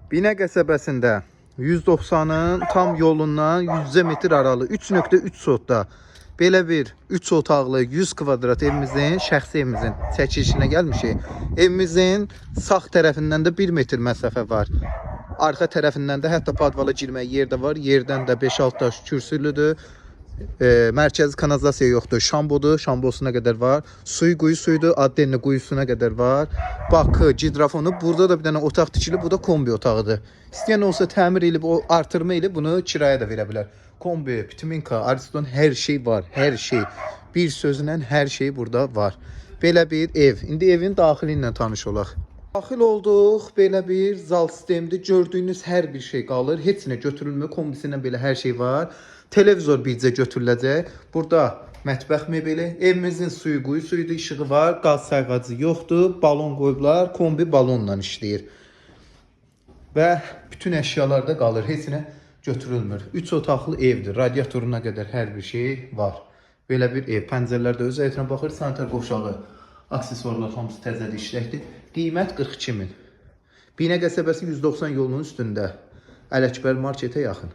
Binə qəsəbəsində 190-ın tam yolundan 100 metr aralı 3.3 sotda belə bir 3 otaqlı 100 kvadrat evimizin, şəxsi evimizin çəkilişinə gəlmişik. Evimizin sağ tərəfindən də 1 metr məsafə var. Arxa tərəfindən də hətta podvala girməyə yer də var. Yerdən də 5-6 daş kürsülüdür. Mərkəzi kanalizasiya yoxdur. Şambodur, şambosuna qədər var. Suyu quyu suyudur, addenli quyusuna qədər var. Bakı, gidrofonu. Burada da bir dənə otaq tikilib, bu da kombi otağıdır. İstəyən olsa təmir edib, o artırma edib bunu kiraya da verə bilər. Kombi, Pitiminka, Ariston hər şey var, hər şey. Bir sözlə hər şey burada var. Belə bir ev. İndi evin daxili ilə tanış olaq. Daxil olduq, belə bir zal sistemdir. Gördüyünüz hər bir şey qalır. Heç nə götürülmür. Kombisindən belə hər şey var. Televizor bircə götürüləcək. Burada mətbəx mebeli, evimizin suyu, quyu suyudur, işığı var, qaz sayğacı yoxdur, balon qoyublar, kombi balonla işləyir. Və bütün əşyalar da qalır, heç nə götürülmür. 3 otaqlı evdir, radiatoruna qədər hər bir şey var. Belə bir ev, pəncərələr də öz həyətinə baxır, sanitar qovşağı, aksesuarlar hamısı təzədir, işləkdir. Qiymət 42 min. Binə qəsəbəsi 190 yolunun üstündə. Ələkbər marketə yaxın.